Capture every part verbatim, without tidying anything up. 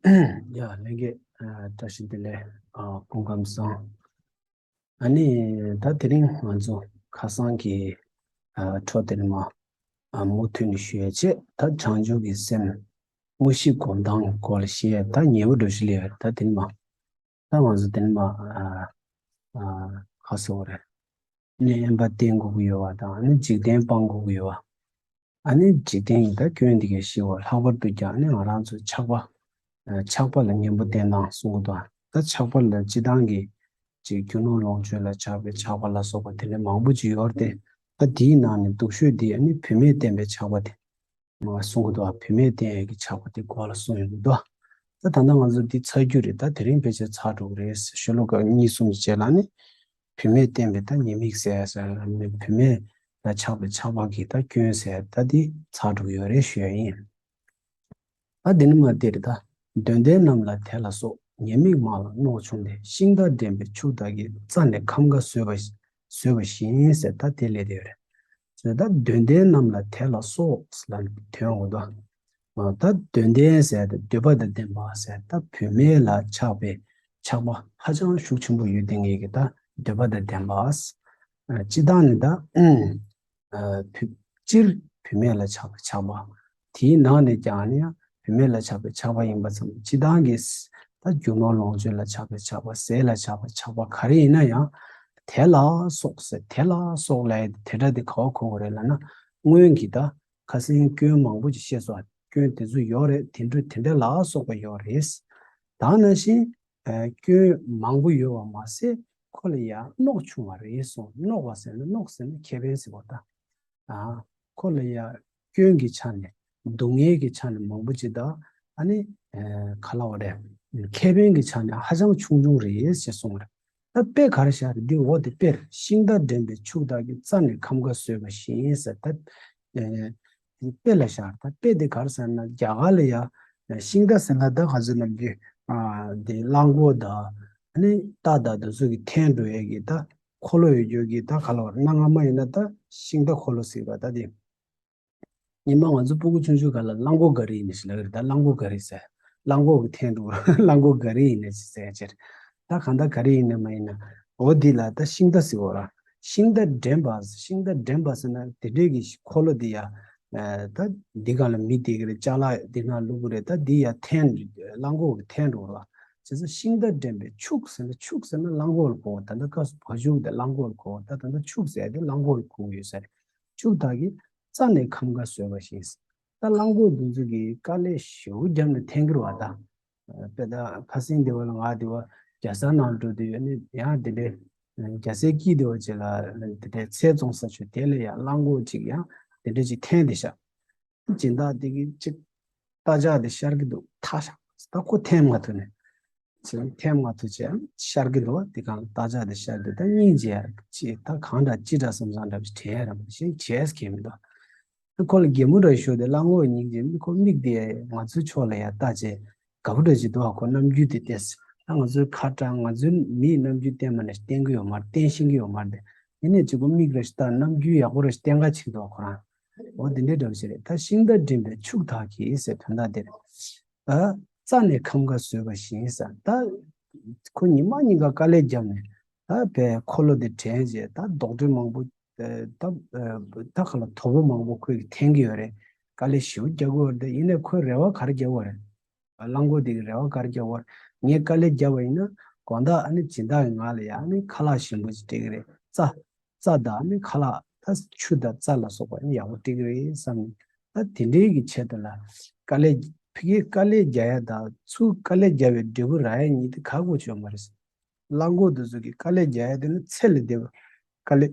ཡ་ལྷན་རྒྱས། ཨ། བཀྲ་ཤིས་བདེ་ལེགས། ཨ། སྐུ་ཁམས་བཟང་། ཨ་ནི་ད་དེ་རིང་ང་ཚོ་ཁ་སང་གི། ཨ། འཕྲོ་དེ་ནི་མ། ཨ། མུ་མཐུད་ནས་ཞུ་ཡ་བྱས། ད་བྱང་ཆུབ་ཀྱི་སེམས་དངོས་གཞི་སྒོམ་སྟངས་སྐོར་ལ་བཤད་ཡ། ད་ཉེ་བོ་འགྲོ་ཞིག་ལས་ཡོད་རེད། ད་དེ་ནི་མ། ད་ང་ཚོ་དེ་ནི་མ། ཨ། ཨ། ཁ་སོ་རེད། ནི་དབེན་པ་བསྟེན་དགོས་ཀྱི་ཡོད་པ་དང་། ནི་འཇིག་རྟེན་སྤང་དགོས་ཀྱི་ཡོད་པ། ཨ་ནི་འཇིག་རྟེན་གྱི་ད་སྐྱོན་འདི་གས་ཞི་བ། ལྷག་པར་དུ་ཀྱང་ནི་ང་རང་ཚོ་ཆགས་པ། ཨ། ཆགས་པ་ལ་གཉེན་པོ་བསྟེན་སྟངས་གསུང་གི་འདུག་ད་ཆགས་པ་ལ་སྤྱི་བཏང་གི་ཅིག་རྒྱུ་ནོར་ལོངས་སྤྱོད་ལ་ཆགས་པའི་ཆགས་པ་ལ་སོགས་པ་དེ་འདྲ་མང་པོ་ཅིག་ཡོད་རེད་དེ། ད་དེའི་ནང་ནས་སྡུག་ཤོས་འདི་ཨ་ནི་བུད་མེད་བསྟེན་པའི་ཆགས་པ་དེ། མ་གསུང་གི་འདུག་བུད་མེད་བསྟེན་ཡས་ཀྱི་ཆགས་པ་དེ་སྐོར་ལ་གསུང་ཡོང་གི་འདུག་ད་ད་ལྟ་ང་ཚོ་འདི་ཚར་རྒྱུ་རེད། ད་དེ་རིང་ཕལ་ཆེར་ཚར་འགྲོ་གི་རེད། ཤོ་ལོ་ཀ་གཉིས་གསུམ་གྱི་རྗེས་ལ་ནི་བུད་མེད་བསྟེན་པའི་ད་ཉེས་དམིགས་ཟེར་ཟེར་ནི། བུད་མེད་ལ་ཆགས་པའི་ཆགས་པ་གི་ད་སྐྱོན་ཟེར། ད་འདི་ཚར་འགྲོ་གི་ཡོད་རེད་ཞུ་ཡ་ཡིན། ད་འདི་ནི་མ་དེ་རེད། ད་འདོན་ལྡན་རྣམས་ལ་དེ་ལ་སོགས། ཉེས་དམིགས་མང་ལ་རྣོག་ཆུང་སྟེ། ཤིང་རྟ་འདྲེན་པའི་ཕྱུགས་དག་གིས། རྩ་ནས་ཁམས་དགའ་བཟོས་པ་བཟོས་པ་བཞིན་ཟེར། ད་དེ་ལས་དེ་རེད། ད་འདོན་ལྡན་རྣམས་ལ་དེ་ལ་སོགས་ལ་དོན་འོ་དོ། ད་འདོན་ལྡན་ཟེར་ཏེ་འདོད་པ་དང་ལྡན་པ་ཟེར། ད་བུད་མེད་ལ་ཆགས་པའི་ཆགས་པ་ཧ་ཅང་ཤུགས་ཆེན་པོ་ཡོད་དེ་ངེས་ཀྱི་ད་འདོད་པ་དང་ལྡན་པ། སྤྱི་བཏང་ནི་ད་ཨ་བུ་སྤྱིར་བུད་མེད་ལ་ཆགས་པའི་ཆགས་པ། དེའི་ནང་ནས་ཀྱང་ནི་ཡང་བུད་མེད་ལ་ཆགས་པའི་ཆགས་པ་ཡིན་པ་ཙམ། སྤྱི་བཏང་གི་ད་རྒྱུ་ནོར་ལོངས་སྤྱོད་ལ་ཆགས་པའི་ཆགས་པ། ཟས་ལ་ཆགས་པའི་ཆགས་པ། ག་རེ་ཡིན་ན་ཡང་དེ་ལ་སོགས་ཟེར། དེ་ལ་སོགས་ལ་དེ་སྒྲ་དེ་ག་བ་གོ་དགོས་རེད་ལབ་ན། སྔོན་གྱི་ད་ཁ་སང་སྐྱོན་མང་པོ་ཅིག་བཤད་སོང་། སྐྱོན་དེ་ཚོ་ཡོད་རེད། དེ་འདྲ་དེ་འདྲ་ལ་སོགས་པ་ཡོད་རེད། ད་ནང་བཞིན་སྐྱོན་མང་པོ་ཡོད་པ་མ་ཟད་ཁོ་ལ་ཡང་རྣོག་ཆུང་བ་རེད་གསུངས། རྣོག་པ་ཟེར་ན། རྣོག་ཟེར་ན་ཁེ་ཕན་ཟེར་བ་ད། ཨ། ཁོ་ལ་ཡང་སྐྱོན་གྱི་ཆ་ནས་སྡུག་བསྔལ་གྱི་ཆ་ནས་མང་པོ་ཅིག་དང་། ཨ་ནི་ཨ་ག་ལབ་དགོས་རེད། ཁེ་ཕན་གྱི་ཆ་ནས་ཧ་ཅང་ཆུང་ཆུང་རེད་ཅེས་གསུངས་རེད། ད་དཔེ་ག་རེ་བཞག་རེད། འདི་འོ་དེ་དཔེར། ཤིང་རྟ་འདྲེན་པའི་ཕྱུགས་དག་གིས། རྩ་ནས་ཁམས་དགའ་བཟོས་པ་བཞིན་ཟེར། ད་ཨ་དཔེ་ལ་བཞག་ད་དཔེ་དེ་ག་རེ་ཟེར་ན། རྒྱ་གར་ལ་ཡང་ཤིང་རྟ་ཟེར་ན་ད་ང་ཚོ་ནམ་རྒྱུན་ཨ་དེ་གླང་གོག་དང་། ཨ་ནི་རྟ་དང་དེ་ཚོ་གིས་འཐེན་འགྲོ་ཡས་ཀྱི་ད་འཁོར་ལོ་ཡོད་རྒྱུ་གི་ད་ག་ལབ་དགོས་རེད། གནའ་སྔ་མ་ཡིན་ན་ད་ཤིང་རྟ་འཁོར་ལོ་ཟེར་བ་ད་དེ། ཉི་མ་ང་ཚོ་སྤུ་གུ་ཆུང་ཆུང་སྒང་ལ་གླང་གོག་ག་རི་ཡིན་ནས་ཞིག་ལབ་ཀྱི་རེད། ད་གླང་གོག་ག་རི་ཟེར། གླང་གོག་གིས་འཐེན་འགྲོ་གི་རེད། གླང་གོག་ག་རི་ཡིན་ནས་ཞིག་ཟེར་ཡ་ཅིག་རེད། ད་གང་ལྟར་ག་རི་ཡིན་ནས་མ་ཡིན་ན། འོ་འདི་ལ་ད་ཤིང་རྟ་ཟེར་བ་ར། ཤིང་རྟ་འདྲེན་པ། ཤིང་རྟ་འདྲེན་པ་ཟེར་ན་དེ་འདྲའི་གི་འཁོར་ལོ་འདི་ཡ། ཨ་ད་འདི་སྒང་ལ་མི་བསྡད་ཀྱི་རེད། ཅ་ལག་འདི་ནང་བླུག་གི་རེད། ད་འདི་ཡ་འཐེན། གླང་གོག་གིས་འཐེན་འགྲོ་གི་རེད་བ། བྱས་ཙང་ཤིང་རྟ་འདྲེན་པའི་ཕྱུགས་ཟེར་ན། ཕྱུགས་ཟེར་ན་གླང་གོག་ལ་གོ་བ། ད་ལྟ་སྐབས་སུ་བ་ཕྱུགས་དེ་གླང་གོག་ལ་གོ་བ། ད་ད་ལྟ་ཕྱུགས་ཟེར་དེ་གླང་གོག་ལ་གོ་གི་ཡོད་ས་རེད། ཕྱུགས་དག་གིས། རྩ་ནས་ཁམས་དགའ་བཟོས་པ་བཞིན། ད་གླང་གོག་འདི་ཚོ་གིས་དཀའ་ལས་ཞེ་པོ་བརྒྱབ་ནས་འཐེན་གྱི་རེད་བ་ད། དཔེ་ད་ཁ་སང་དེ་བ་ལ་ང་དེ་བ་རྒྱ་སེར་ནང་འགྲོ་དུས་ཡོད་ནི་ཡང་དེ་འདྲའི་རྒྱ་སེར་སྐྱིད་དེ་བ་ཅིག་ལ་དེ་འདྲའི་ཚལ་བཙོང་ས་ཆུ་དེ་ལ་ཡང་གླང་གོག་ཅིག་ཡང་དེ་འདྲ་ཅིག་འཐེན་བསྡད་ཤག་སྦྱིན་བདག་དེ་གིས་ཅིག་རྟ་ལྕག་དེ་ཤར་གྱི་འདུག་ཐག་ཤག་ད་ཁོ་འཐེན་མ་ཐུབ་ནས། ཚུར་འཐེན་མ་ཐུབ་བྱས་ཤར་གྱི་འདུག་དེ་གང་ལ་རྟ་ལྕག་དེ་ཤར་དུས་ད་སྙིང་རྗེ་ཡ་ཅི། ད་གང་འདྲ་ཅི་འདྲ་བསམ་བསམ་འདྲ་བྱས་དྲན་ཡ་ར་མ་ཤེས། བྱས་ཁྱད་མི་འདུག་ཁོ་ལ་གད་མོ་འདྲ་ཤོར་ཏེ་གླང་གོག་སྙིང་རྗེ། མི་ཁོ་མིག་དེ་ང་ཚོའི་ཕྱོགས་ལ་ཡ་ལྟ་བྱས་དགའ་པོ་འདྲ་ཅིག་འདུག་ཁོ་རྣམ་འགྱུར་དེ་བལྟས། ད་ང་ཚོའི་ཁ་གྲགས་ང་ཚོའི་མིའི་རྣམ་འགྱུར་བསྟན་པ་ནས་བསྟན་གྱི་ཡོད་མ་རེད། བསྟན་ཤེས་ཀྱི་ཡོད་མ་རེད། དེ་ཡིན་ནས་ཅིག་ཁོ་མིག་ར་ཞིག་ལྟ། རྣམ་འགྱུར་ཡག་པོ་ར་ཞིག་བསྟན་ག་ཅིག་འདུག་ཁོ་རང་། འོ་དེ་འདྲའི་འདྲ་བོ་ཞིག་རེད། ད་ཤིང་རྟ་འདྲེན་པའི་ཕྱུགས་དག་གིས་ཟེར་དོན་དག་དེ་རེད། ཨ། རྩ་ནས་ཁམས་དགའ་བཟོས་པ་བཞིན་ཟེར། ད་ཁོ་ཉི་མ་ཉིན་ག་དཀའ་ལས་བརྒྱབ་ནས་ད་བས་འཁོར་ལོ་དེ་དྲན་བྱས། ད་རྡོག་ཁྲེ་མང་པོ། ཨ། ད་ཨ་ད་ག་ལ་དོ་པོ་མང་པོ་ཁོས་འཐེན་གྱི་ཡོད་རེད། དཀའ་ལས་ཞེ་པོ་རྒྱག་གི་ཡོད་རེད། ཡིན་ནའི་ཁོས་རེ་བ་ག་རེ་བརྒྱབ་པ་རེད། གླང་གོག་དེ་གིས་རེ་བ་ག་རེ་བརྒྱབ་པ་རེད། ངས་དཀའ་ལས་བརྒྱབ་པ་ཡིན་ན་དགོང་དག་ཨ་ནི་སྦྱིན་བདག་གིས་ང་ལ་ཡ་ཨ་ནི་ཁ་ལག་ཞིམ་པོ་ཅིག་སྤྲད་ཀྱི་རེད། རྩྭ། རྩྭ་དང་ནི་ཁ་ལག་ད་ཆུ་དང་རྩྭ་ལ་སོགས་པ་ནི་ཡག་པོ་སྤྲད་ཀྱི་རེད་བསམ་ནས། ད་དེ་འདྲའི་གི་ཆེད་དུ་ལ་དཀའ་ལས། ཕ་གིའི་དཀའ་ལས་རྒྱག་ཡ་དང་ཚུར་དཀའ་ལས་རྒྱག་པའི་འབྲས་བུ་རག་ཡ་གཉིས་དེ་ག་གོ་ཆོད་མ་རེད། གླང་གོག་དེ་ཚོ་གིས་དཀའ་ལས་རྒྱག་ཡ་དེ་ནི་ཚད་ལས་འདས་པ་དཀའ་ལས་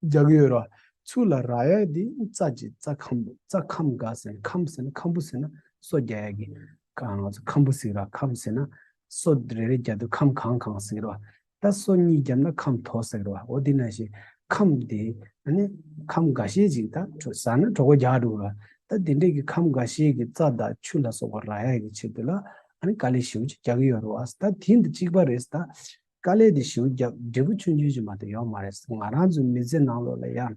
རྒྱག་གི་ཡོད་རེད་བ། ཚུར་ལ་རག་ཡ་དེ་རྩྭ་ཅིག་རྩྭ་ཁམ། རྩྭ་ཁམ་དགའ་ཟེར་ན། ཁམ་ཟེར་ན་ཁམ་བུ་ཟེར་ན་སོ་རྒྱག་ཡ་གི། ང་ཚོ་ཁམ་བུ་ཟེར་ར། ཁམ་ཟེར་ན་སོ་རེ་རེ་རྒྱག་དུས་ཁམ་གང་གང་ཟེར་ར། ད་སོ་གཉིས་བརྒྱབ་ན་ཁམ་དོ་ཟེར་བ། འོ་དེ་ནང་བཞིན་ཁམས་དེ་ཨ་ནི་ཁམས་འགའ་ཤས་ཅིག་ད་གྲོ་ཟ་ན་གྲོད་ཁོག་རྒྱགས་འགྲོ་ར། ད་དེ་འདྲས་ཀྱི་ཁམས་འགའ་ཤས་ཀྱི་རྩྭ་དང་ཆུ་ལ་སོགས་པ་རག་ཡ་གི་ཆེད་དུ་ལ་ཨ་ནི་དཀའ་ལས་ཞེ་པོ་ཅིག་རྒྱག་གི་ཡོད་རེད་བ། ད་དེ་འདི་གཅིག་པ་རེད། ད་དཀའ་ལས་དེ་ཞེ་པོ་རྒྱབ་འབྲས་བུ་ཆུང་ཆུང་ཅིག་མ་གཏོགས་ཡོད་མ་རེད། ང་རང་ཚོའི་མི་ཚེ་ནང་ལོགས་ལ་ཡང་།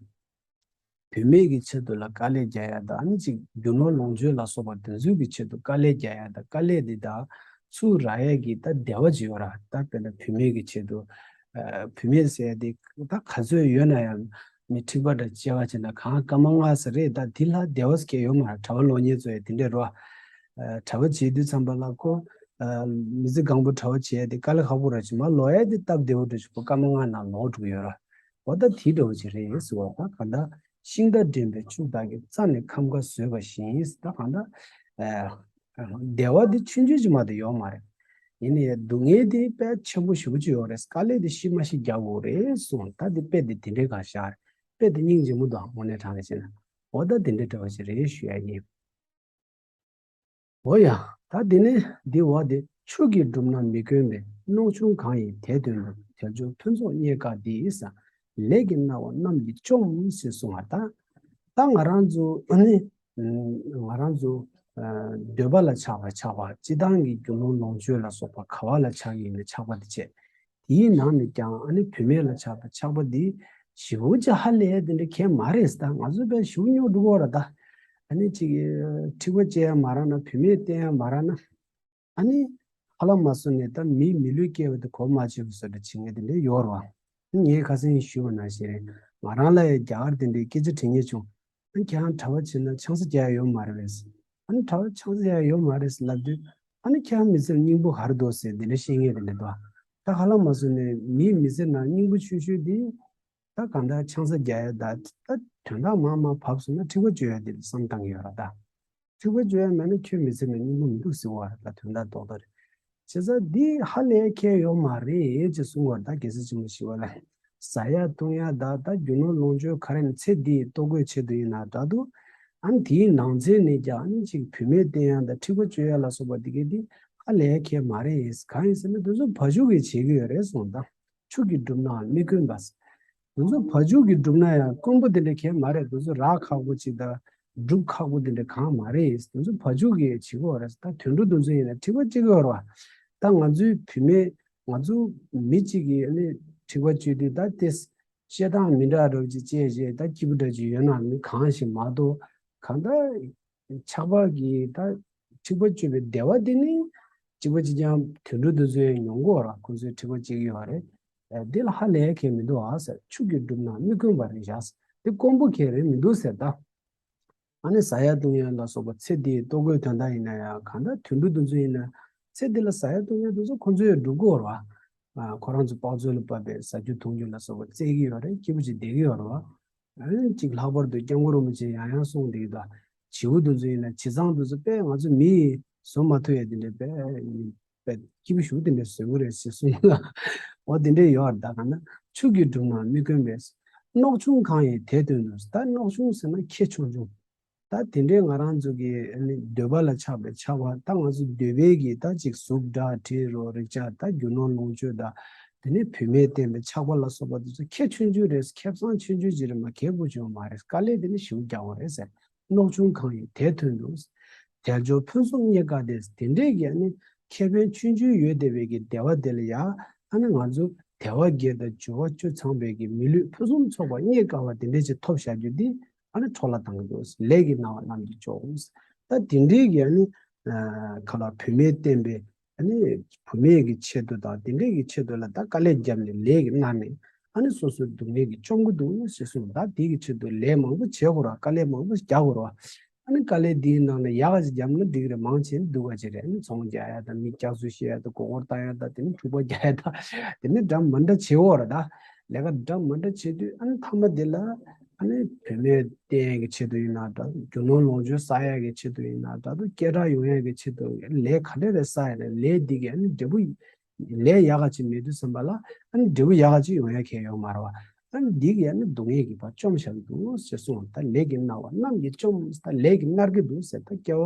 བུད་མེད་ཀྱི་ཆེད་དུ་ལ་དཀའ་ལས་རྒྱག་ཡ་དང་ཨ་ནི་ཅིག་རྒྱུ་ནོར་ལོངས་སྤྱོད་ལ་སོགས་པ་དེ་ཚོའི་གི་ཆེད་དུ་དཀའ་ལས་རྒྱག་ཡ་དང་དཀའ་ལས་འདི་དག་ཚུར་རག་ཡ་གི་ད་བདེ་བ་ཅིག་ཡོད་ར། ད་དཔེར་ན་བུད་མེད་ཀྱི་ཆེད་དུ་ཨ་བུད་མེད་ཟེར་ཡ་དེ་ད་ག་ཚོད་ཡོད་ན་ཡང་མི་འཁྲིག་པ་འདྲ་བྱས་པ་བྱས་ན་གང་སྐར་མ་ལྔ་ཙམ་རེད། ད་དེ་ལ་བདེ་བ་ཟེར་མཁན་ཡོད་མ་རེད། གྲྭ་པ་སློབ་གཉེར་ཚོ་ཡ་དེ་འདྲས་རོ། ཨ་གྲྭ་པ་བྱེད་དུས་ཙམ་པ་ལ་ཁོ་ཨ་མི་ཚེ་གང་པོ་གྲྭ་པ་བྱེད་ཡ་དེ་དཀའ་ལས་ཁག་པོ་ར་ཅིག་མ་ལོག་ཡ་དེ་སྟབས་བདེ་པོ་འདྲ་ཅིག་ཁོ་སྐར་མ་ལྔ་ནང་ལོག་འགྲོ་གི་ཡོད་ར། འོ་ད་དེ་འདྲ་བོ་ཅིག་རེད་ཟེར་བ། ད་གང་ལྟར་ཤིང་རྟ་འདྲེན་པའི་ཕྱུགས་དག་གིས། རྩྭ་ནི་ཁམ་ཁ་ཟོས་པ་བཞིན། ད་གང་ལྟར་ཨ་བདེ་བ་དེ་ཆུང་ཆུང་ཅིག་མ་གཏོགས་ཡོད་མ་རེད། ཡིན་ནའི་སྡུག་བསྔལ་དེ་དཔེ་ཆེན་པོ་ཞེ་པོ་ཅིག་ཡོད་རེད། དཀའ་ལས་དེ་ཤི་མ་ཤི་རྒྱག་དགོས་རེད་གསུངས། ད་དེ་དཔེ་དེ་དེ་འདྲའི་ག་ཤར་དཔེ་དེ་སྙིང་རྗེ་མོ་འདུག་དངོས་གནས་དྲང་ནས་བཤད་ན། འོ་ད་དེ་འདྲའི་འདྲ་བ་ཞིག་རེད་ཞུ་ཡ་ཡིན། འོ་ཡ། ད་དེ་ནས་འདི་བ་དེ། ཆུ་གིས་བསྒྲུབས་ན་མི་དཀོན་པས། རྣོག་ཆུང་གང་ཡིན་དེ་དོན་དུ། དལ་འབྱོར་ཕུན་ཚོགས་རྙེད་དཀའ་འདི། ལས་ཀྱི་སྣང་བ་རྣམས་ཀྱིས་བཅོམ་ཟེར་གསུངས་པ་ད། ད་ང་རང་ཚོ་ཨ་ནི་ང་རང་ཚོ་ཨ་འདོད་པ་ལ་ཆགས་པ་ཆགས་པ་སྤྱིར་བཏང་གི་རྒྱུ་ནོར་ལོངས་སྤྱོད་ལ་སོགས་པ་ག་བ་ལ་ཆགས་ཀྱི་ཡིན་ན་ཆགས་པ་དེ་བྱས། དེའི་ནང་ནས་ཀྱང་ཨ་ནི་བུད་མེད་ལ་ཆགས་པ་ཆགས་པ་འདི་ཞེ་པོ་ཅིག་ཧ་ལས་དེ་འདྲ་གང་ཡང་མ་རེད་ད། ང་ཚོ་དཔེ་ཞེ་པོ་རྙོག་འགྲོ་གི་ཡོད་རེད་ད། ཨ་ནི་ཅིག་འཁྲིག་པ་སྐྱེ་ཡ་མ་རག་ན་བུད་མེད་བསྟེན་ཡ་མ་རག་ན། ཨ་ནི་ཧ་ལམ་མ་སོང་ནས་ད་མིའི་མི་ལུས་སྐྱེ་བ་དེ་གོ་མ་ཆོད་པ་བཟོ་འདྲ་བྱེད་མཁན་དེ་འདྲ་ཡོད་རེད་བ། ངས་ཁ་སང་ཞུས་པ་ནང་བཞིན་རེད། ང་རང་ལ་ཡང་རྒྱ་གར་དེ་འདྲའི་སྐད་ཆ་དྲི་མཁན་བྱུང་། ཨ་ནི་ཁྱེད་རང་གྲྭ་པ་བྱེད་ན་ཆང་ས་རྒྱག་ཡ་ཡོད་མ་རེད་པས། ཨ་ནི་གྲྭ་པ་ཆང་ས་རྒྱག་ཡ་ཡོད་མ་རེད་ཟེར་ལབ་དུས། ཨ་ནི་ཁྱེད་རང་མི་ཚེར་སྙིང་པོ་ག་རེ་འདུག་ཟེར་དེ་འདྲ་བཤད་མཁན་དེ་འདྲ་འདུག་ད་ཧ་ལམ་མ་སོང་ནས་མིའི་མི་ཚེ་ནང་སྙིང་པོ་ཆུང་ཆུང་དེ། ད་གང་ལྟར་ཆང་ས་རྒྱག་ཡ་ད་ད་དོན་དག་མང་མང་བབས་སོང་ན་འཁྲིག་པ་སྤྱོད་ཡ་དེ་བསམ་བཏང་གི་ཡོད་ར་ད། འཁྲིག་པ་སྤྱོད་ཡ་མེད་ན་ཁྱོད་མི་ཚེ་ནང་སྙིང་པོ་མི་འདུག་ཟེར་བ་ར་ད། དོན་དག་རྡོག་རྡོག་རེད། བྱས་ཙང་འདི་ཧ་ལས་ཁྱད་ཡོད་མ་རེད་ཅེས་གསུང་བར་ད་རྒྱལ་སྲས་ཆེན་པོ་ཞི་བ་ལྷ། ཟ་ཡ་བཏུང་ཡ་ད་ད་རྒྱུ་ནོར་ལོངས་སྤྱོད་ག་རེ་ནི་ཚེ་འདིའི་ལྟོ་གོས་ཆེད་དུ་ཡིན་ན་འདྲ་འདུག་ཨ་ནི་དེའི་ནང་ཚན་ནས་ཀྱང་ཨ་ནི་ཅིག་བུད་མེད་བསྟེན་ཡ་ད་འཁྲིག་པ་སྤྱོད་ཡ་ལ་སོགས་པ་འདི་གས་འདི་ཧ་ལས་ཁྱད་མ་རེད། གང་ཡིན་ཟེར་ན་དེ་ཚོ་བ་ཕྱུགས་ཀྱིས་བྱེད་ཀྱི་ཡོད་རེད་གསུངས་ད། ཆུ་གིས་བསྒྲུབས་ནའང་མི་དཀོན་པ། དེ་ཚོ་བ་ཕྱུགས་ཀྱིས་བསྒྲུབས་ན་ཡང་དཀོན་པོ་དེ་འདྲ་གང་ཡང་མ་རེད། དེ་ཚོ་རག་ཁག་པོ་ཅིག་དང་སྒྲུབ་ཁག་པོ་དེ་འདྲ་གང་ཡང་མ་རེད། དེ་ཚོ་བ་ཕྱུགས་ཀྱིས་བྱེད་དགོས་རེད། ད་དུད་འགྲོ་དེ་ཚོ་ཡིན་ན་འཁྲིག་པ་སྤྱོད་ཀྱི་ཡོད་རེད་བ། ད་ང་ཚོའི་བུད་མེད་ང་ཚོ་མི་གཅིག་གིས་ཨ་ནི་འཁྲིག་པ་སྤྱོད་དུས་ད་དེ་བཤད་སྟངས་མི་འདྲ་འདྲ་བོ་ཅིག་བྱས་བྱས་ད་སྐྱིད་པོ་འདྲ་ཅིག་ཡོད་ན་མི་གང་ཞིག་མ་གཏོགས་གང་ལྟར། ཆགས་པ་གིས་ད་འཁྲིག་པ་སྤྱོད་པའི་བདེ་བ་དེ་ནི་གཅིག་པ་གཅིག་རྐྱང་དུད་འགྲོ་དེ་ཚོས་མྱོང་གི་ཡོད་རེད། ཁོ་ཚོས་འཁྲིག་པ་སྐྱེ་གི་ཡོད་རེད། ཨ་འདི་ལ་ཧ་ལས་ཁྱད་མི་འདུག་ཨ་ཟེར། ཆུ་གིས་བསྒྲུབས་ན་མི་དཀོན་པ་རེད་བཞག་ཟེར། འདི་དཀོན་པོ་གང་ཡང་རེད་མི་འདུག་ཟེར་ད། ཨ་ནི་ཟ་ཡ་བཏུང་ཡ་ལ་སོགས་པ་ཚེ་འདིའི་ལྟོ་གོས་དོན་དག་ཡིན་ན་ཡང་གང་ལྟར་དུད་འགྲོ་དེ་ཚོ་ཡིན་ན་ཚེ་འདི་ལ་ཟ་ཡ་བཏུང་ཡ་དེ་ཚོ་ཁོ་ཚོས་སྒྲུབ་ཀྱི་ཡོད་རེད་བ། ཨ་ཁོ་རང་ཚོ་དཔག་ཚོད་ལ་བབས་པའི་ཟ་རྒྱུ་འཐུང་རྒྱུ་ལ་སོགས་པ་བཙལ་གི་ཡོད་རེད། སྐྱིད་པོ་ཅིག་བསྡད་ཀྱི་ཡོད་རེད་བ། ཨ་ནི་གཅིག་ལྷག་པར་དུ་སྐྱབས་མགོན་རིན་པོ་ཆེ་ཡང་ཡང་གསུངས་བསྡད་ཀྱི་འདུག་བྱིའུ་དེ་ཚོ་ཡིན་ན་བྱི་ཚང་དེ་ཚོ་དཔེ་ང་ཚོ་མི་ཡིས་བཟོ་མ་ཐུབ་ཡ་དེ་འདྲ་དཔེ་དཔེ་སྐྱིད་པོ་ཞེ་པོ་དེ་འདྲ་བཟོ་གི་རེད་ཞེས་གསུངས་ལ། འོ་དེ་འདྲ་ཡོད་རེད། ད་ག་ན་ཆུ་གིས་བསྒྲུབས་ན་མི་དཀོན་པས། རྣོག་ཆུང་གང་ཡིན་དེ་དོན་དུ། ད་རྣོག་ཆུང་ཟེར་ན་ཁེ་ཆུང་ཆུང་། ད་དེ་འདྲའི་ང་རང་ཚོ་གི་ཨ་ནི་འདོད་པ་ལ་ཆགས་པའི་ཆགས་པ་ད་ང་ཚོ་འདོད་པའི་གི་ད་ཅིག་གཟུགས་སྒྲ་དྲི་རོ་རེག་བྱ་ད་རྒྱུ་ནོར་ལོངས་སྤྱོད་ད་དེ་ནས་བུད་མེད་བསྟེན་པའི་ཆགས་པ་ལ་སོགས་པ་དེ་ཚོ་ཁེ་ཆུང་ཆུང་རེད། ཁེ་བཟང་ཆུང་ཆུང་ཅིག་རེད་མ་གཏོགས་གལ་པོ་ཆེ་བ་མ་རེད། དཀའ་ལས་དེ་ནི་ཞེ་པོ་རྒྱག་པ་རེད་ཟེར། རྣོག་ཆུང་གང་ཡིན་དེ་དོན་དུ། དལ་འབྱོར་ཕུན་སུམ་རྙེད་དཀའ་སྟེ། དེ་འདྲའི་གི་ཨ་ནི་ཁེ་ཕན་ཆུང་ཆུང་ཡོད་བསྡད་པའི་གི་བདེ་བ་དེ་ལ་ཡ་ཨ་ནི་ང་ཚོ་དལ་བ་བརྒྱད་དང་འབྱོར་བ་བཅུ་ཚང་བའི་གི་མི་ལུས་ཕུན་སུམ་ཚོགས་པ་རྙེད་དཀའ་བ་དེ་འདྲ་ཅིག་ཐོབ་བཞག་རྒྱུ་འདི་ཨ་ནི་འཕྲོ་བརླག་བཏང་གི་འདུག་ལས་ཀྱི་སྣང་བ་རྣམས་ཀྱིས་བཅོམ། ད་དེ་འདྲའི་གི་ཨ་ནི་ཁ་ལ་བུད་མེད་བསྟེན་པའི་ཨ་ནི་བུད་མེད་ཀྱི་ཆེད་དུ་དང་དེ་འདྲའི་གི་ཆེད་དུ་ལ་ད་དཀའ་ལས་བརྒྱབ་ནས་ལས་ཀྱིས་མནར་ནས་ཨ་ནི་སོ་སོའི་སྡུག་བསྔལ་གྱིས་བཅོམ་གྱི་འདུག་ཞེས་གསུངས། ད་དེ་གི་ཆེད་དུ་ལས་མང་པོ་བྱེད་དགོས་ར། དཀའ་ལས་མང་པོ་རྒྱག་དགོས་ར། ཨ་ནི་དཀའ་ལས་འདིའི་ནང་ནས་ཡག་ག་ཅིག་བརྒྱབ་ན་འགྲིག་གི་རེད། མང་ཆེ་སྡུག་ག་ཅིག་རེད། ཨ་ནི་ཚོང་རྒྱག་ཡ་དང་མི་སྐྱག་རྫུན་བཤད་ཡ་དང་མགོ་སྐོར་བཏང་ཡ་དང་དེ་ནི་འཁྲུག་པ་རྒྱག་ཡ་དང་དེ་ནི་འདྲ་མི་འདྲ་བྱེད་འོ་ར། ད་ལས་ཀ་འདྲ་མི་འདྲ་བྱེད་དུས་ཨ་ནི་མཐའ་མ་དེ་ལ་ཨ་ནི་བུད་མེད་བསྟེན་ཡ་གི་ཆེད་དུ་ཡིན་ན་འདྲ། རྒྱུ་ནོར་ལོངས་སྤྱོད་བསགས་ཡ་གི་ཆེད་དུ་ཡིན་ན་འདྲ། ད་སྐད་གྲགས་ཡོང་ཡ་གི་ཆེད་དུ་ལས་ག་འདྲ་རེ་བསགས་ཡ་རེད། ལས་འདི་གི་ཨ་ནི་འབྲས་བུ་ལས་ཡག་ག་ཅིག་མེད་དུས་ཙམ་པ་ལ་ཨ་ནི་འབྲས་བུ་ཡག་ག་ཅིག་ཡོང་ཡ་གང་ཡང་ཡོད་མ་རེད་བ། ཨ་ནི་འདི་གིས་ཨ་ནི་སྡུག་བསྔལ་གྱིས་ཕར་བཅོམ་བཞག་གི་འདུག་ཅེས་གསུངས། ད་ལས་ཀྱི་སྣང་བ་རྣམས་ཀྱིས་བཅོམ། ད་ལས་ཀྱིས་མནར་གྱི་འདུག་ཟེར། ད་སྐྱེ་བ་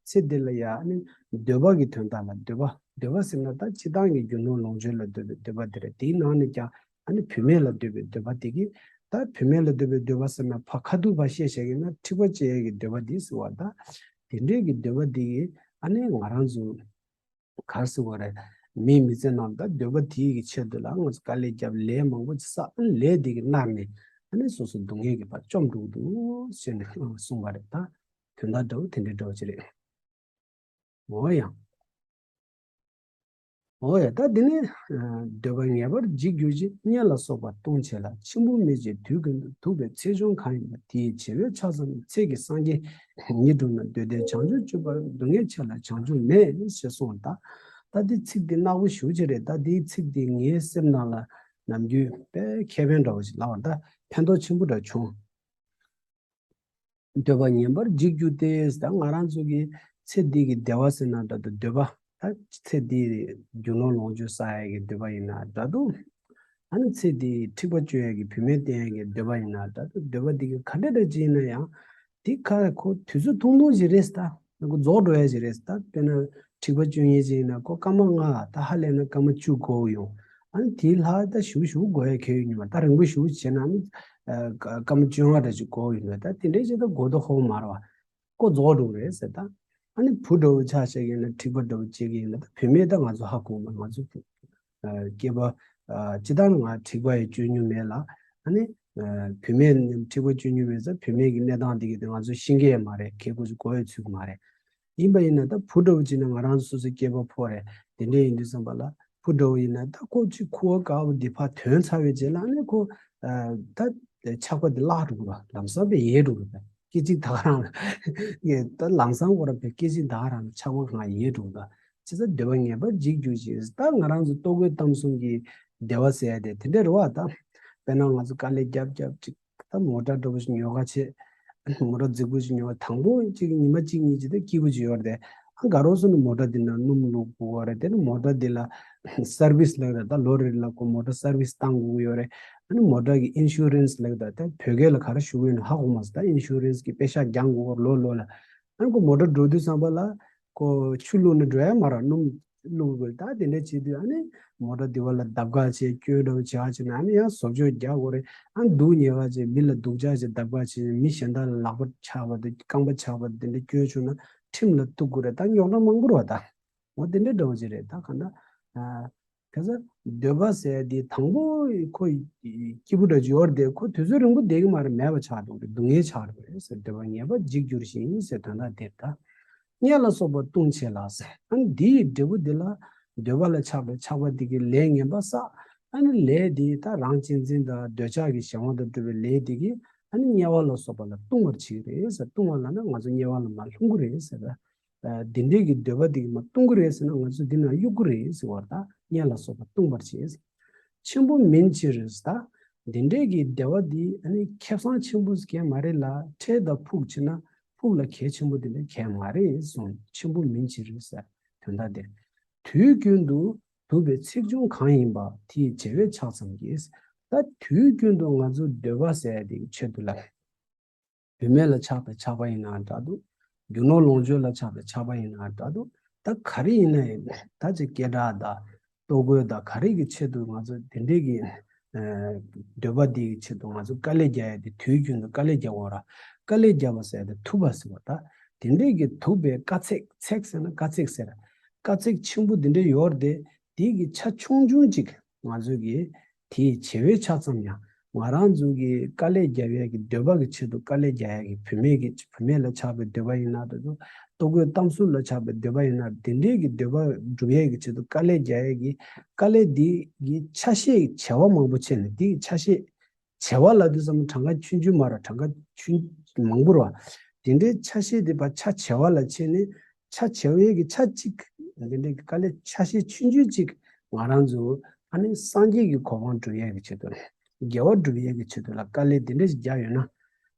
ཚེ་འདི་ལ་ཡ་ཨ་ནི་འདོད་པ་གི་དོན་དག་ལ་འདོད་པ། འདོད་པ་ཟེར་ན་ད་སྤྱིར་བཏང་གི་རྒྱུ་ནོར་ལོངས་སྤྱོད་ལ་འདོད་པའི་འདོད་པ་དེ་རེད། དེའི་ནང་ནས་ཀྱང་ཨ་ནི་བུད་མེད་ལ་འདོད་པའི་འདོད་པ་དེ་གིས། ད་བུད་མེད་ལ་འདོད་པའི་འདོད་པ་ཟེར་ན་ཕ་ཁ་ཐུག་ཕར་བཤད་བཤད་ཀྱི་ན་འཁྲིག་པ་སྐྱེ་ཡས་ཀྱི་འདོད་པ་འདི་ཟེར་བ། ད་དེ་འདྲས་ཀྱི་འདོད་པ་འདི་གིས་ཨ་ནི་ང་རང་ཚོ་ག་རེ་ཟེར་བ་རེད། མིའི་མི་ཚེ་ནང་ད་འདོད་པ་དེའི་གི་ཆེད་དུ་ལ་ང་ཚོ་དཀའ་ལས་བརྒྱབ། ལས་མང་པོ་ཅིག་བསགས། ལས་དེ་གིས་མནར་ནས་ ཨ་ནི་སོ་སོ་སྡུག་བསྔལ་གྱིས་ཕར་བཅོམ་འགྲོ་གི་འདུག་ཟེར་ནས་གསུངས་པ་རེད། ད་དོན་དག་འདྲ་བོ་དེ་འདྲའི་འདྲ་བོ་ཅིག་རེད། འོ་ཡ། འོ་ཡ། ད་འདི་ནི་འདོད་པ་ངེས་པར་འཇིག་གྱུར་ཅིག། གཉེན་ལ་སོགས་པ་ལྟུང་བྱེད་ལ། འཆི་འཕོ་མིན་ཕྱིར་དུས་ཀུན་ཏུ། ཐུབ་པའི་ཚེགས་ཆུང་གང་ཡིན་པ། དེ་ཡི་བྱེ་བས་ཕྱག་ཙམ་གྱིས། ཚེ་གི་སངས་རྒྱས་ཉིད་འགྲུབ་ན། འདོད་ལྡན་བྱང་ཆུབ་སྤྱོད་པ་ཡང་། སྡུག་བསྔལ་ཆེ་ལ་བྱང་ཆུབ་མེད་ཞེས་གསུངས། ད་ད་འདི་ཚིག་འདི་རྣ་བོ་ཞུ་ཅི་རེད། ད་འདིའི་ཚིག་འདི་ངའི་སེམས་ནང་ལ་ནམ་རྒྱུན་དཔེ་ཁེ་ཕན་འདྲ་བོ་ཞིག་ལབ་པ། ད་ཕན་ཐོགས་ཆེན་པོ་འདྲ་བྱུང་། འདོད་པ་ངེས་པར་འཇིག་གྱུར་ཏེ། ད་ང་རང་ཚོ་གི་ཚེ་འདི་གི་བདེ་བ་ཟེར་ན་འདྲ་འདུག། འདོད་པ། ད་ཚེ་འདི་རྒྱུ་ནོར་ལོངས་སྤྱོད་བསགས་ཡས་ཀྱི་འདོད་པ་ཡིན་ན་འདྲ་འདུག། ཨ་ནི་ཚེ་འདི་འཁྲིག་པ་སྤྱོད་ཡས་ཀྱི་བུད་མེད་བསྟེན་ཡས་ཀྱི་འདོད་པ་ཡིན་ན་འདྲ་འདུག། འདོད་པ་འདི་གི་ག་འདྲ་འདྲ་ཅིག་ཡིན་ན་ཡང་། འདི་ཁ་ཁོ་དུས་ཚོད་ཐུང་ཐུང་ཞིག་རེད་ད། ཁོ་རྫོགས་འགྲོ་ཡས་ཞིག་རེད་ད། དཔེར་ན་འཁྲིག་པ་སྤྱོད་མཁན་ཅིག་ཡིན་ན་ཁོ་སྐར་མ་ལྔ། ད་ཧ་ལས་ན་སྐར་མ་བཅུ་འགོར་ཡོང་། ཨ་ནི་དེའི་ལྷག་ད་ཞུ་ཞུ་འགོར་ཡས་གལ་ཡོད་མ་རེད། ད་རིང་པོ་ཞུ་བྱས་ན་ཨ་ནི་སྐར་མ་བཅོ་ལྔ་འདྲ་ཅིག་འགོར་ཡོང་། ད་དེ་འདྲའི་ཅིག་ད་འགོར་དུ་ཧོ་མ་རེད་བ། ཁོ་རྫོགས་འགྲོ་རེད་ཟེར། ད་ཨ་ནི་བུ་འདྲ་བོ་ཆ་བཞག་ཡིན་ན། འཁྲིག་པ་འདྲ་བོ་བྱེད་ཀྱི་ཡིན་ན། ད་བུད་མེད་ད་ང་ཚོ་ཧ་གོ་མ། ང་ཚོ་སྐྱེས་པ་སྤྱི་བཏང་ང་འཁྲིག་པ་ཡང་སྤྱོད་མྱོང་མེད་ལ། ཨ་ནི་བུད་མེད་འཁྲིག་པ་སྤྱོད་མྱོང་མེད་ཙང་བུད་མེད་ཀྱི་གནས་སྟངས་དེ་གི་དེ་ང་ཚོ་ཤེས་ཀྱི་ཡང་མ་རེད། ཁེ་ཁོ་ཚོ་གོ་ཡང་ཚུད་ཀྱི་མ་རེད། ཡིན་པ་ཡིན་ན་ད་བུ་འདྲ་བོ་ཅིག་ན་ང་རང་ཚོ་སོ་སོའི་སྐྱེས་པ་ཕོ་རེད། དེ་འདྲ་ཡིན་དུས་ཙམ་པ་ལ་བུ་འདྲ་བོ་ཡིན་ན་ད་ཁོ་ཅིག་ཁུ་བ་དཀར་པོ་འདི་ཕར་ཐོན་ཚར་བའི་རྗེས་ལ་ཨ་ནི་ཁོ་ད་ཆགས་པ་འདི་བརླག་འགྲོ་གི་རེད། ལམ་སང་དཔེ་ཡལ་འགྲོ་གི་རེད། སྐད་ཅིག་ད་ག་རང་ལ་ད་ལམ་སང་ཁོ་རང་དཔེ་སྐད་ཅིག་ད་ག་རང་ལ་ཆགས་པ་གང་ཡལ་འགྲོ་གི་རེད། བྱས་ཙང་འདོད་པ་ངེས་པར་འཇིག་གྱུར་ཅིག། ད་ང་རང་ཚོ་ལྟོ་གོས་གཏམ་གསུམ་གྱི་བདེ་བ་ཟེར་ཡ་དེ་དེ་འདྲ་རེད་བ། ད་དཔེར་ན་ང་ཚོ་དཀའ་ལས་རྒྱབ་རྒྱབ་ཅིག། ད་མོ་ཊ་འདྲ་པོ་ཞིག་ཉོ་ག་བྱེད། མོ་ཊ་རྫིག་པོ་ཞིག་ཉོ་བ། དང་པོ་གཅིག་ཉི་མ་གཅིག་གཉིས་ཅིག་ད་སྐྱིད་པོ་ཅིག་ཡོད་རེད་དེ། ཨ་དགའ་རོགས་སོང་ནས་མོ་ཊ་འདི་ན་སྣུམ་བླུག་དགོས་རེད། དེ་ནས་མོ་ཊ་འདི་ལ་སར་བིས་ལབ་རེད། ད་ལོ་རེ་ལ་ཁོ་མོ་ཊ་སར་བིས་བཏང་དགོས་ཡོད་རེད། ཨ་ནི་མོ་ཊ་གི་ཨིན་ཤུ་རན་སི་ལབ་ད། ད་བོད་སྐད་ལ་ག་རེ་ཞུ་གི་ཡོད་ན་ཧ་གོ་མ་སོང་། ད་ཨིན་ཤུ་རན་སི་གི་པེ་ཤག་རྒྱག་དགོས་ལོ་ལོ་ལ། ཨ་ནི་ཁོ་མོ་ཊ་འགྲོ་དུས་ཙམ་པ་ལ་ཁོ་ཆུ་བླུགས་ནས་འགྲོ་ཡ་མ་རེད། སྣུམ་བླུགས་དགོས། ད་དེ་འདྲ་བྱེད་དུས་ཨ་ནི་མོ་ཊ་འདི་བ་ལ་བརྡབ་ག་བྱས། སྐྱོན་འདྲ་བོ་བྱེད་ག་བྱེད་ན་ཨ་ནི་ཡང་བཟོ་བཅོས་རྒྱག་དགོས་རེད། ཨ་ནི་སྡུག་ཉེས་ག་བྱས། མི་ལ་སྡུག་ཅག་བྱས་བརྡབ་ག་བྱས། མི་གཞན་དག་ལ་ལག་པ་ཆག་པ་དང་རྐང་པ་ཆག་པ་དེ་འདྲ་སྐྱོན་བྱུང་ན་ཁྲིམས་ལ་གཏུག་དགོས་རེད། ད་རྙོག་དྲ་མང་པོ་རེད་བ། ད་འོ་དེ་འདྲ་འདྲ་བོ་ཅིག་རེད། ད་གང་ལྟར་ཨ། ག་ས་འདོད་པ་ཟེར་དེ་དང་པོ་ཁོ་སྐྱིད་པོ་འདྲ་ཅིག་ཡོད་རེད་དེ། ཁོ་དུས་ཚོད་རིང་པོ་བསྡད་ཀྱི་མ་རེད། མེད་པ་ཆགས་འགྲོ་གི་རེད། སྡུག་བསྔལ་ཆགས་འགྲོ་གི་རེད་ཟེར། འདོད་པ་ངེས་པར་འཇིག་འགྱུར་ཞིང་ཟེར་དོན་དག་དེ་རེད། ད་གཉེན་ལ་སོགས་པ་ལྟུང་བྱེད་ལ་ཟེར། ཨ་ནི་འདི་ཡི་འབྲས་བུ་འདི་ལ་འདོད་པ་ལ་ཆགས་པའི་ཆགས་པ་དེ་གིས་ལས་ངན་པ་བསགས། ཨ་ནི་ལས་དེ་ད་རང་གཅེས་འཛིན་དང་འདོད་ཆགས་ཀྱི་གཞན་དབང་དུ་གྲུབ་པའི་ལས་དེ་གིས་ཨ་ནི་དམྱལ་བ་ལ་སོགས་པ་ལ་ལྟུང་བར་བྱེད་ཀྱི་རེད་ཟེར། ལྟུང་བ་ལབ་ན་ང་ཚོ་དམྱལ་བ་ལ་མར་ལྷུང་གི་རེད་ཟེར། ཨ་འདི་འདྲས་ཀྱི་འདོད་པ་འདི་གིས་མར་ལྟུང་གི་རེད་ཟེར་ན་ང་ཚོ་འདི་ན་གཡུག་གི་རེད་ཟེར་བ། ད་གཉེན་ལ་སོགས་པ་ལྟུང་བར་བྱེད། འཆི་འཕོ་མིན་ཕྱིར་ཟེར། ད་འདི་འདྲས་ཀྱི་བདེ་བ་འདི་ཨ་ནི་ཁེ་བཟང་ཆེན་པོ་ཟེར་གྱི་མ་རེད་ལ། འཕྲལ་དང་ཕུགས་བྱས་ན་ཕུགས་ལ་གལ་ཆེན་པོ་འདི་འདྲ་གལ་མ་རེད་གསུངས། འཆི་འཕོ་མིན་ཕྱིར་ཟེར་དོན་དག་དེ། དུས་ཀུན་ཏུ་ཐུབ་པའི་ཚེགས་ཆུང་གང་ཡིན་པ། དེ་ཡི་བྱེ་བས་ཕྱག་ཙམ་གྱིས། ད་དུས་ཀུན་ཏུ་ང་ཚོ་འདོད་པ་ཟེར་ཡ་དེ་གི་ཆེད་དུ་ལ། བུད་མེད་ལ་ཆགས་པའི་ཆགས་པ་ཡིན་ན་འདྲ་འདུག། རྒྱུ་ནོར་ལོངས་སྤྱོད་ལ་ཆགས་པའི་ཆགས་པ་ཡིན་ན་འདྲ་འདུག། ད་ག་རེ་ཡིན་ན་ཡང་ད་ཅིག་སྐད་གྲགས་དང་ལྟོ་གོས་དང་ག་རེ་གི་ཆེད་དུ་ང་ཚོ་དེ་འདྲས་ཀྱི་ཨ་འདོད་པ་འདི་གི་ཆེད་དུ་ང་ཚོ་དཀའ་ལས་རྒྱག་ཡ་དེ་དུས་རྒྱུན་དུ་དཀའ་ལས་རྒྱག་དགོས་ར། དཀའ་ལས་རྒྱག་པ་ཟེར་ཡ་དེ་ཐུབ་པ་ཟེར་བ། ད་དེ་འདྲས་ཀྱི་ཐུབ་པའི་དཀའ་ཚེགས། ཚེགས་ཟེར་ན་དཀའ་ཚེགས་ཟེར། དཀའ་ཚེགས་ཆེན་པོ་དེ་འདྲས་ཡོད་རེད་དེ། དེ་གི་ཆ་ཆུང་ཆུང་ཅིག་ང་ཚོ་གི་དེའི་བྱེ་བས་ཕྱག་ཙམ་ཡང་། ང་རང་ཚོ་གི་དཀའ་ལས་རྒྱབ་ཡས་ཀྱི་འདོད་པ་གི་ཆེད་དུ་དཀའ་ལས་རྒྱག་ཡས་ཀྱི་བུད་མེད་ཀྱི་བུད་མེད་ལ་ཆགས་པའི་འདོད་པ་ཡིན་ན་འདྲ་འདུག། ལྟོ་གོས་གཏམ་གསུམ་ལ་ཆགས་པའི་འདོད་པ་ཡིན་ན། དེ་འདྲའི་གི་འདོད་པ་སྒྲུབ་ཡས་ཀྱི་ཆེད་དུ་དཀའ་ལས་རྒྱག་ཡས་ཀྱི་དཀའ་ལས་འདི་གི་ཆ་ཤས་བྱེ་བ་མང་པོ་ཕྱེ་ནས། དེ་གི་ཆ་ཤས་བྱེ་བ་ལབ་དུས་ཙམ་གྲངས་ཀ་ཆུང་ཆུང་མ་རེད། གྲངས་ཀ་ཆུང་མང་པོ་རེད་བ། དེ་འདྲའི་ཆ་ཤས་དེ་ཕར་ཆ་བྱེ་བ་ལ་ཕྱེ་ནས། ཆ་བྱེ་བའི་གི་ཆ་གཅིག། དེ་འདྲའི་གི་དཀའ་ལས་ཆ་ཤས་ཆུང་ཆུང་གཅིག་ང་རང་ཚོ་ཨ་ནི་སངས་རྒྱས་ཀྱི་གོ་འཕང་སྒྲུབ་ཡས་ཀྱི་ཆེད་དུ་ལ། དགེ་བ་སྒྲུབ་ཡས་ཀྱི་ཆེད་དུ་ལ་དཀའ་ལས་དེ་འདྲ་ཞིག་རྒྱག་ཡོད་ན།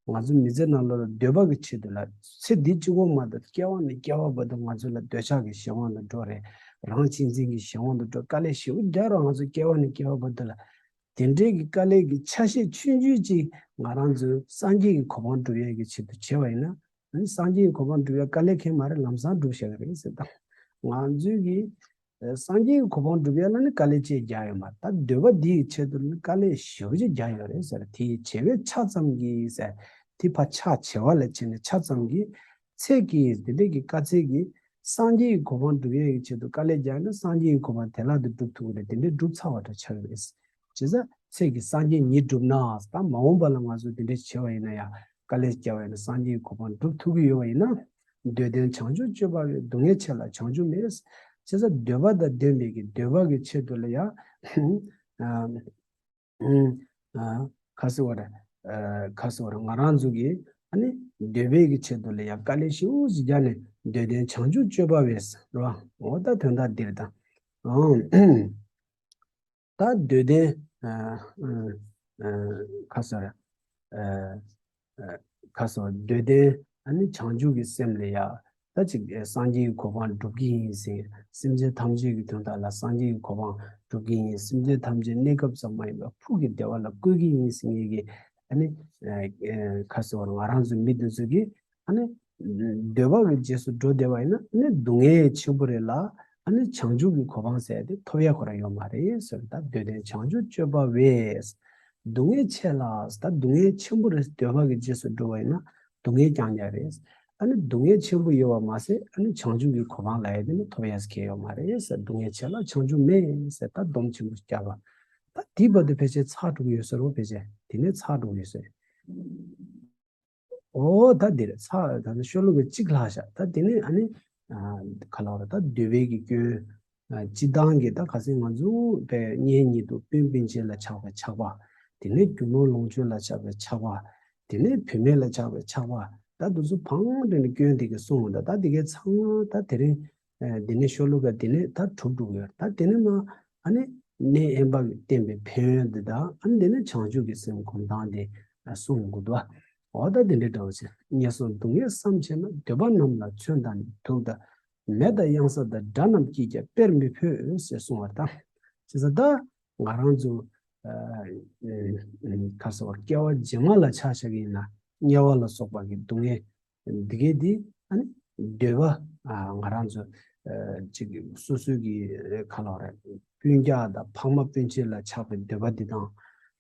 ང་ཚོ་མི་ཚེ་ནང་ལོགས་ལ་འདོད་པ་གི་ཆེད་དུ་ལ། ཚེ་འདི་གཅིག་པོ་མ་གཏོགས་སྐྱེ་བ་ནས་སྐྱེ་བ་བར་དུ་ང་ཚོ་ལ་འདོད་ཆགས་ཀྱི་གཞན་དབང་དུ་འགྲོ་རེད། རང་གཅེས་འཛིན་གྱི་གཞན་དབང་དུ་འགྲོ། དཀའ་ལས་ཞེ་པོ་རྒྱག་རོགས། ང་ཚོ་སྐྱེ་བ་ནས་སྐྱེ་བ་བར་དུ་ལ། དེ་འདྲའི་གི་དཀའ་ལས་ཀྱི་ཆ་ཤས་ཆུང་ཆུང་ཅིག་ང་རང་ཚོས་སངས་རྒྱས་ཀྱི་གོ་འཕང་སྒྲུབ་ཡས་ཀྱི་ཆེད་དུ་བྱས་པ་ཡིན་ན། ཨ་ནི་སངས་རྒྱས་ཀྱི་གོ་འཕང་སྒྲུབ་ཡས་དཀའ་ལས་ཁེལ་མ་རེད། ལམ་སང་སྒྲུབ་བཞག་གི་རེད་ཟེར། ད་ང་ཚོས་ཀྱི་ཨ་སངས་རྒྱས་ཀྱི་གོ་འཕང་སྒྲུབ་ཡས་ལ་ནི་དཀའ་ལས་ཅིག་རྒྱག་ཡོད་མ་རེད། ད་འདོད་པ་འདི་ཡི་ཆེད་དུ་ནི་དཀའ་ལས་ཞེ་པོ་ཅིག་རྒྱག་ཡོད་རེད་ཟེར། དེ་ཡི་བྱེ་བས་ཕྱག་ཙམ་གྱིས་ཟེར། དེ་ཕར་ཆ་བྱེ་བ་ལ་ཕྱེ་ནས་ཆ་ཙམ་གྱིས། ཚེ་གི་དེ་འདྲའི་གི་དཀའ་ཚེགས་ཀྱིས་སངས་རྒྱས་ཀྱི་གོ་འཕང་སྒྲུབ་ཡས་ཀྱི་ཆེད་དུ་དཀའ་ལས་རྒྱག་ན། སངས་རྒྱས་ཀྱི་གོ་འཕང་དེ་ལ་དུ་སྒྲུབ་ཐུབ་ཀྱི་རེད། དེ་འདྲའི་སྒྲུབ་ཚར་བ་འདྲ་ཆགས་ཀྱི་རེད། བྱས་ཙང་ ཚེ་གི་སངས་རྒྱས་ཉིད་འགྲུབ་ན། ད་མ་འོངས་པ་ལ་ང་ཚོ་དེ་འདྲ་བྱས་པ་ཡིན་ན་ཡང་། དཀའ་ལས་བརྒྱབ་པ་ཡིན་ན་སངས་རྒྱས་ཀྱི་གོ་འཕང་སྒྲུབ་ཐུབ་ཀྱི་ཡོད་པ་ཡིན་ན། འདོད་ལྡན་བྱང་ཆུབ་སྤྱོད་པ་བས། སྡུག་བསྔལ་ཆེ་ལ་བྱང་ཆུབ་མེད། བྱས་ཙང་འདོད་པ་དང་ལྡན་པའི་གི་འདོད་པ་གི་ཆེད་དུ་ལ་ཡང་། ཨ། ཨ། ཁ་སེ་བ་ར། ཨ། ཁ་སེ་བ་ར་ང་རང་ཚོ་གི་ཨ་ནི་འདོད་པའི་གི་ཆེད་དུ་ལ་ཡང་དཀའ་ལས་ཞེ་པོ་ཅིག་བརྒྱབ་ནས། འདོད་ལྡན་བྱང་ཆུབ་སྤྱོད་པ་བས་ར། འོ་ད་དོན་དག་འདིར་དང་། ཨང་། ད་འདོད་ལྡན། ཨ། ཨ། ཨ། ཁ་སེ་བ་ར། ཨ། ཨ། ཁ་སེ་བ་འདོད་ལྡན་ཨ་ནི་བྱང་ཆུབ་ཀྱི་སེམས་ལ་ཡང་། ད་ཅིག་སངས་རྒྱས་ཀྱི་གོ་འཕང་སྒྲུབ་ཀྱི་ཡིན་ཟེར། སེམས་ཅན་ཐམས་ཅད་ཀྱི་དོན་དག་ལ་སངས་རྒྱས་ཀྱི་གོ་འཕང་སྒྲུབ་ཀྱི་ཡིན། སེམས་ཅན་ཐམས་ཅད་གནས་སྐབས་ཙམ་མ་ཡིན་པར་ཕུགས་ཀྱི་བདེ་བ་ལ་བཀོད་ཀྱི་ཡིན་ཟེར་མཁན་གྱི་ཨ་ནི། ཨ། ཨ། ཁ་སེ་བ་ར་ང་རང་ཚོ་མི་འདི་ཚོ་གིས་ཨ་ནི་འདོད་པ་གི་རྗེས་སུ་འགྲོ་བསྡད་པ་ཡིན་ན། ཨ་ནི་སྡུག་བསྔལ་ཆེན་པོ་རེད་ལ། ཨ་ནི་བྱང་ཆུབ་ཀྱི་གོ་འཕང་ཟེར་དེ་ཐོབ་ཡ་ཁོ་རང་ཡོད་མ་རེད་ཟེར། ད་འདོད་ལྡན་བྱང་ཆུབ་སྤྱོད་པ་བས། སྡུག་བསྔལ་ཆེ་ལ། ད་སྡུག་བསྔལ་ཆེན་པོ་རེད། འདོད་པ་གི་རྗེས་སུ་འགྲོ་བ་ཡིན་ན་སྡུག་བསྔལ་རྐྱང་རྐྱང་རེད། ཨ་ནི་སྡུག་བསྔལ་ཆེན་པོ་ཡོད་པ་མ་ཟད། ཨ་ནི་བྱང་ཆུབ་ཀྱི་གོ་འཕང་ལབ་ཡ་དེ་ནི་ཐོབ་ཡ་ཟེར་མཁན་ཡོད་མ་རེད་ཟེར། སྡུག་བསྔལ་ཆེ་ལ་བྱང་ཆུབ་མེད་ཟེར། ད་སྡོམ་ཆེན་པོ་བརྒྱབ་པ། ད་དེའི་བར་དུ་ཕལ་ཆེར་ཚར་འགྲོ་གི་ཡོད་ས་རེད། ཕལ་ཆེར་དེ་ནས་ཚར་འགྲོ་གི་ཡོད་ས་རེད། ཨོ་ད་འདིར་ཚར། ད་ནི་ཤོ་ལོ་ཀ་གཅིག་ལྷག་ཤག་ད་དེ་ནས་ཨ་ནི། ཨ། ག་ལབ་རེད། ད་འདོད་པའི་གི་སྐྱོན། ཨ། སྤྱིར་བཏང་གི་ད་ག་ཚོད་ང་ཚོ་པའི་གཉེན་ཉེ་དུ་སྤུན་སྤུན་མཆེད་ལ་ཆགས་པའི་ཆགས་པ། དེ་ནས་རྒྱུ་ནོར་ལོངས་སྤྱོད་ལ་ཆགས་པའི་ཆགས་པ། དེ་ནས་བུད་མེད་ལ་ཆགས་པའི་ཆགས་པ། ད་དེ་ཚོ་ཕང་དེ་ནས་སྐྱོན་དེ་གས་གསུངས་འདུག་ད་དེ་གས་ཚང་མ་ད་དེ་རིང་། ཨ། འདི་ནས་ཤོ་ལོ་ཀ་འདི་ནས་ད་གྲུབ་འགྲོ་གི་ཡོད། ད་དེ་ནས་མ་ཨ་ནི་གནས་དབེན་པ་གི་བསྟན་པའི་ཕན་ཡོན་འདི་དང་། ཨ་ནི་འདི་ནས་བྱང་ཆུབ་ཀྱི་སེམས་སྒོམ་སྟངས་དེ་གསུང་དགོས་འདུག་འོ་ད་འདི་འདྲའི་འདྲ་བོ་ཅིག་ངན་སོང་སྡུག་བསྔལ་བསམ་ཆེས་ན། འདོད་པ་རྣམས་ལ་མཚོན་དང་ནི། དུག་དང་མེ་དང་གཡང་ས་དང་། དགྲ་རྣམས་ཀྱིས་ཀྱང་དཔེར་མི་ཕོད་ཟེར་གསུངས་པ་དང་། བྱས་ཙང་ད་ང་རང་ཚོ། ཨ། ཁ་སོ་བར་སྐྱེ་བ་རྗེས་མ་ལ་ཆ་བཞག་གི་ཡིན་ན། དམྱལ་བ་ལ་སོགས་པ་གི་སྡུག་བསྔལ། འདི་གའི་འདི་ཨ་ནི་འདོད་པ། ཨ། ང་རང་ཚོ། ཨ། ཅིག་སོ་སོའི་གི་ག་ལབ་རེད། སྤུན་ཀྱག་དང་ཕ་མ་སྤུན་མཆེད་ལ་ཆགས་པའི་འདོད་པ་འདི་དང་།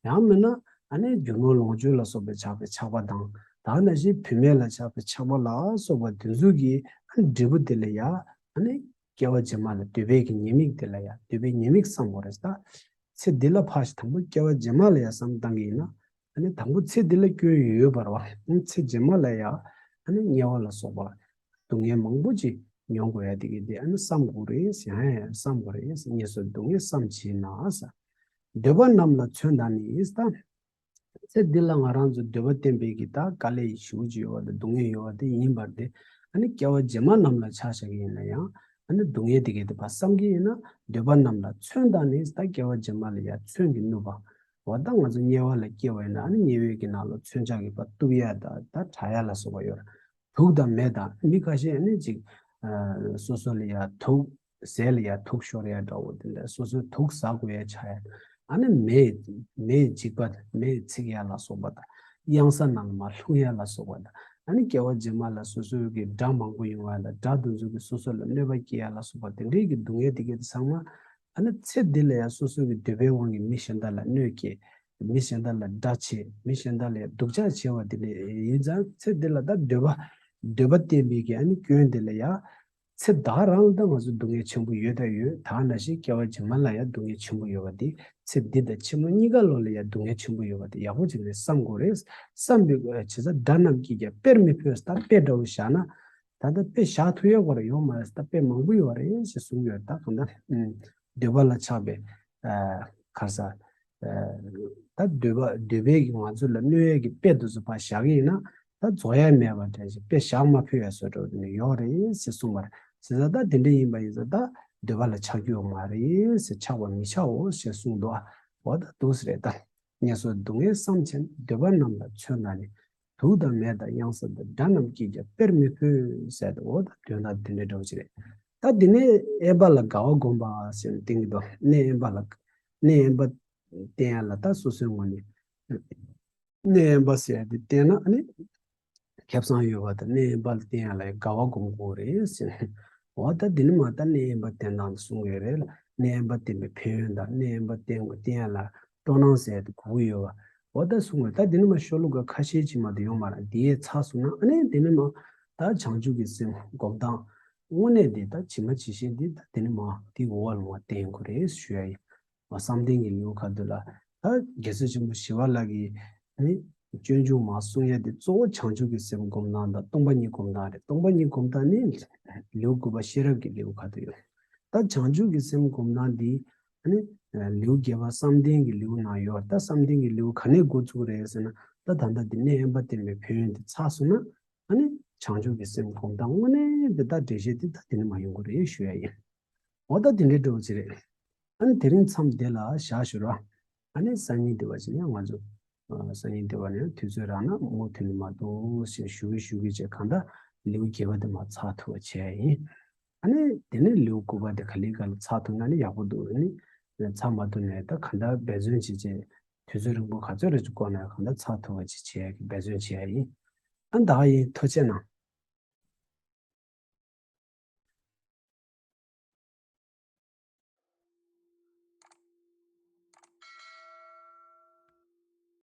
ཡང་མིན་ན་ཨ་ནི་རྒྱུ་ནོར་ལོངས་སྤྱོད་ལ་སོགས་པའི་ཆགས་པའི་ཆགས་པ་དང་། ད་ནང་བཞིན་བུད་མེད་ལ་ཆགས་པའི་ཆགས་པ་ལ་སོགས་པ་འདི་ཚོ་གི་ཨ་ནི་འབྲས་བུ་དེ་ལ་ཡ། ཨ་ནི་སྐྱེ་བ་རྗེས་མ་ལ་འདོད་པའི་གི་ཉེས་དམིགས་དེ་ལ་ཡ། འདོད་པའི་ཉེས་དམིགས་བསམ་དགོས་རེད་ད། ཚེ་འདི་ལ་ཕར་ཞོག་དང་པོ་སྐྱེ་བ་རྗེས་མ་ལ་ཡ་བསམ་བཏང་གི་ཡིན་ན། ཨ་ནི་དང་པོ་ཚེ་འདི་ལ་སྐྱོན་ཡོད་པ་རེད་བ། ཨ་ནི་ཚེ་རྗེས་མ་ལ་ཡ་ཨ་ནི་དམྱལ་བ་ལ་སོགས་པ་སྡུག་བསྔལ་མང་པོ་ཅིག་མྱོང་དགོས་ཡ་དེ་གི་དེ་ཨ་ནི་བསམ་དགོས་རེད་ཟེར། ཡང་ཡང་བསམ་དགོས་རེད་ཟེར། ངན་སོང་སྡུག་བསྔལ་བསམ་བྱས་ན་ཟེར། འདོད་པ་རྣམས་ལ་མཚོན་དང་ནི་ཟེར། ད་ཚེ་འདི་ལ་ང་རང་ཚོ་འདོད་པ་བརྟན་པའི་གི་ད་དཀའ་ལས་ཞེ་པོ་ཅིག་ཡོད་པ་དང་སྡུག་བསྔལ་ཡོད་པ་དེ་ཡིན་པར་ཐལ། ཨ་ནི་སྐྱེ་བ་རྗེས་མ་རྣམས་ལ་ཆ་བཞག་གི་ཡིན་ན་ཡང་། ཨ་ནི་སྡུག་བསྔལ་དེ་གའི་དེ་ཕར་བསམ་གྱི་ཡིན་ན། འདོད་པ་རྣམས་ལ་མཚོན་དང་ནི། ད་སྐྱེ་བ་རྗེས་མ་ལ་ཡ་མཚོན་གྱིས་བསྣུབས་པ། འོ་ད་ང་ཚོ་དམྱལ་བ་ལ་སྐྱེས་པ་ཡིན་ན། ཨ་ནི་དམྱལ་བའི་གི་ནང་ལ་མཚོན་ཆ་གིས་ཕར་གཏུབ་ཡ་དང་ད་དྲག་ཡ་ལ་སོགས་པ་ཡོད་རེད། དུག་དང་མེ་དང་། མི་ཁ་ཤས་ནི་ཅིག་ཨ། སོ་སོ་ལ་ཡ་དུག་ཟས་ལ་ཡ་དུག་ཤོར་ཡ་འདྲ་བོ་དེ་འདྲ། སོ་སོའི་དུག་ཟ་དགོས་ཡ་ཆགས་ཡ། ཨ་ནི་མེ། མེ་འཇིགས་པ་དང་མེ་འཚིག་ཡ་ལ་སོགས་པ་དང་། གཡང་ས་ནང་ལ་མར་ལྷུང་ཡ་ལ་སོགས་པ་དང་། ཨ་ནི་སྐྱེ་བ་རྗེས་མ་ལ་སོ་སོའི་གི་དགྲ་མང་པོ་ཡོང་ཡ་དང་། དགྲ་དེ་ཚོ་གིས་སོ་སོ་ལ་གནོད་པ་སྐྱེལ་ཡ་ལ་སོགས་པ་དེ་འདྲའི་གི་སྡུག་བསྔལ་དེ་གའི་དེ་ཚང་མ། ཨ་ནི་ཚེ་འདི་ལ་ཡ་སོ་སོའི་གི་འདོད་པའི་དབང་གིས་མི་གཞན་དག་ལ་གནོད་སྐྱེལ། མི་གཞན་དག་ལ་དགྲ་བྱེད། མི་གཞན་དག་ལ་ཡ་སྡུག་ཅག་བྱེད་པ་དེ་འདྲ་ཡིན་ཙང་། ཚེ་འདི་ལ་ད་འདོད་པ། འདོད་པ་བརྟན་པའི་གི་ཨ་ནི་སྐྱོན་དེ་ལ་ཡ། ཚེ་ད་ག་རང་ལ་ད་ང་ཚོ་སྡུག་བསྔལ་ཆེན་པོ་ཡོད་ད་ཡོད། ད་ག་ནང་བཞིན་སྐྱེ་བ་རྗེས་མ་ལ་ཡ་སྡུག་བསྔལ་ཆེན་པོ་ཡོད་པ་དེ། ཚེ་འདི་དང་ཕྱི་མ་གཉིས་ཀ་ལོག་ལ་ཡ་སྡུག་བསྔལ་ཆེན་པོ་ཡོད་པ་དེ་ཡག་པོ་བྱས་ནས་བསམ་དགོས་རེད། བསམ་པའི་བྱས་ཙང་དགྲ་རྣམས་ཀྱིས་ཀྱང་དཔེར་མི་ཕོད་ཟེར། ད་དཔེ་འདྲ་བོ་བཞག་ན། ད་ལྟ་དཔེ་བཞག་ཐུབ་ཡ་བོ་ར་ཡོད་མ་རེད། ད་དཔེ་མང་པོ་ཡོད་རེད་ཞེས་གསུངས་ཡོད། ད་གང་ལྟར་འདོད་པ་ལ་ཆགས་པའི། ཨ། ག་རེ་ཟེར། ཨ། ད་འདོད་པ། འདོད་པའི་གི་ང་ཚོ་ལ་གནོད་ཡ་གི་དཔེ་དེ་ཚོ་ཕར་བཞག་གི་ཡིན་ན། ད་རྫོགས་ཡ་མེད་པ་འདྲ་ཞིག་དཔེ་བཞག་མ་ཕོད་ཡ་བཟོ་འདྲ་བོ་དེ་འདྲ་ཡོད་རེད་ཞེས་གསུངས་པ་རེད། བྱས་ཙང་ད་དེ་འདྲ་ཡིན་པ་ཡིན་ཙང་ད་འདོད་པ་ལ་ཆགས་རྒྱུ་ཡོད་མ་རེད་ཟེར། ཆགས་པར་མི་བྱའོ་ཞེས་གསུངས་འདུག་འོ་ད་འདུག་སེ་རེད་ད། ངན་སོང་སྡུག་བསྔལ་བསམ་བྱས་ན། འདོད་པ་རྣམས་ལ་མཚོན་དང་ནི། དུག་དང་མེ་དང་གཡང་ས་དང་། དགྲ་རྣམས་ཀྱིས་ཀྱང་དཔེར་མི་ཕོད་ཟེར་ཏེ། འོ་ད་དོན་དག་དེ་འདྲའི་འདྲ་བོ་ཅིག་རེད། ད་དེ་ནས་དབེན་པ་ལ་དགའ་བ་བསྒོམ་པ་ཟེར་ནས་བསྟན་གྱི་འདུག་གནས་དབེན་པ་ལ། གནས་དབེན་པ་བསྟེན་ཡ་ལ་ད་སོ་སོའི་ངོས་ནས། གནས་དབེན་པ་ཟེར་ཡ་དེ་བསྟེན་ན་ཨ་ནི། ཁེ་བཟང་ཡོད་པ་དང་། གནས་དབེན་པ་ལ་བསྟེན་ཡ་ལ་དགའ་བ་སྒོམ་དགོས་རེད་ཟེར། འོ་ད་འདི་ནི་མ་ད་གནས་དབེན་པ་བསྟེན་སྟངས་དེ་གསུང་གི་རེད། གནས་དབེན་པ་བསྟེན་པའི་ཕན་ཡོན་དང་། གནས་དབེན་པ་བསྟེན་དགོས། བསྟེན་ཡ་ལ་སྤྲོ་སྣང་ཟེར་ཡ་དེ་དགོས་ཀྱི་ཡོད་པ། འོ་ད་གསུང་གི་རེད། ད་འདི་ནི་མ་ཤོ་ལོ་ཀ་ཁ་ཤས་ཅིག་མ་གཏོགས་ཡོད་མ་རེད། འདི་ཡས་ཚར་སོང་ན་ཨ་ནི་འདི་ནི་མ་ད་བྱང་ཆུབ་ཀྱི་སེམས་སྒོམ་སྟངས་དངོས་གནས་དེ་ད་ཇི་མ་ཇི་བཞིན་འདི་ད་འདི་ནི་མ་འདི་འོག་ལ་མ་བསྟེན་དགོས་རེད་ཞུ་ཡ་ཡིན། མ་བསམ་གཏན་གྱི་ལེའུ་ཁ་ཐུག་ལ། ད་རྒྱལ་སྲས་ཆེན་པོ་ཞི་བ་ལྷ་གིས་ནི་སྤྱོད་འཇུག་མ་གསུང་ཡ་དེ་གཙོ་བོ་བྱང་ཆུབ་ཀྱི་སེམས་སྒོམ་སྟངས་དང་སྟོང་པ་ཉིད་སྒོམ་སྟངས་རེད། སྟོང་པ་ཉིད་སྒོམ་སྟངས་ནི་ལེའུ་དགུ་པ་ཤེས་རབ་ཀྱི་ལེའུ་ཁ་ཐུག་ཡོད། ད་བྱང་ཆུབ་ཀྱི་སེམས་སྒོམ་སྟངས་འདི་ནི་ལེའུ་བརྒྱད་པ་བསམ་གཏན་གྱི་ལེའུ་ནང་ཡོད། ད་བསམ་གཏན་གྱི་ལེའུ་ག་ནས་འགོ་བཙུགས་རེད་ཟེར་ན། ད་ད་ལྟ་འདི་གནས་དབེན་པ་བསྟེན་པའི་ཕན་ཡོན་དེ་ཚར་སོང་ན། ཨ་ནི་བྱང་ཆུབ་ཀྱི་སེམས་སྒོམ་སྟངས་དངོས་གནས་དེ་ད་འགྲེལ་བཤད་དེ་ད་དེ་ནས་མ་ཡོང་གི་རེད་ཞུ་ཡ་ཡིན། འོ་ད་དེ་འདྲའི་འགྲོ་ཅི་རེད། ཨ་ནི་དེ་རིང་མཚམས་དེ་ལ་བཞག་ཞུ་ར། ཨ་ནི་སང་ཉིན་དེ་བ་ཅི་ནས་ང་ཚོ་སང་ཉིན་དེ་བ་ནས་དུས་ཚོད་རག་ན་མུ་མཐུད་ནས་མ་གཏོགས་ཞེས་ཞུ་གི་ཞུ་གི་བྱས་གང་ལྟར་ལེའུ་བརྒྱད་པ་དེ་མ་ཚར་ཐུབ་པ་བྱས་ཡིན། ཨ་ནི་དེ་ནས་ལེའུ་དགུ་པ་དེ་ག་ལེ་ག་ལེ་ཚར་ཐུབ་ན་ནི་ཡག་པོ་འདུག་ཨ་ནི་ཚར་མ་ཐུབ་ནས་ད་གང་ལྟར་འབད་བརྩོན་བྱེད་བྱས། དུས་ཚོད་རིང་པོ་ག་ཚོད་རེ་ཅིག་འགོར་ན་གང་ལྟར་ཚར་ཐུབ་པ་ཅིག་བྱེད་ཡ་གི་འབད་བརྩོན་བྱེད་ཡ་ཡིན། ཨ་ད་ཡིན། ཐུགས་རྗེ་གནང་།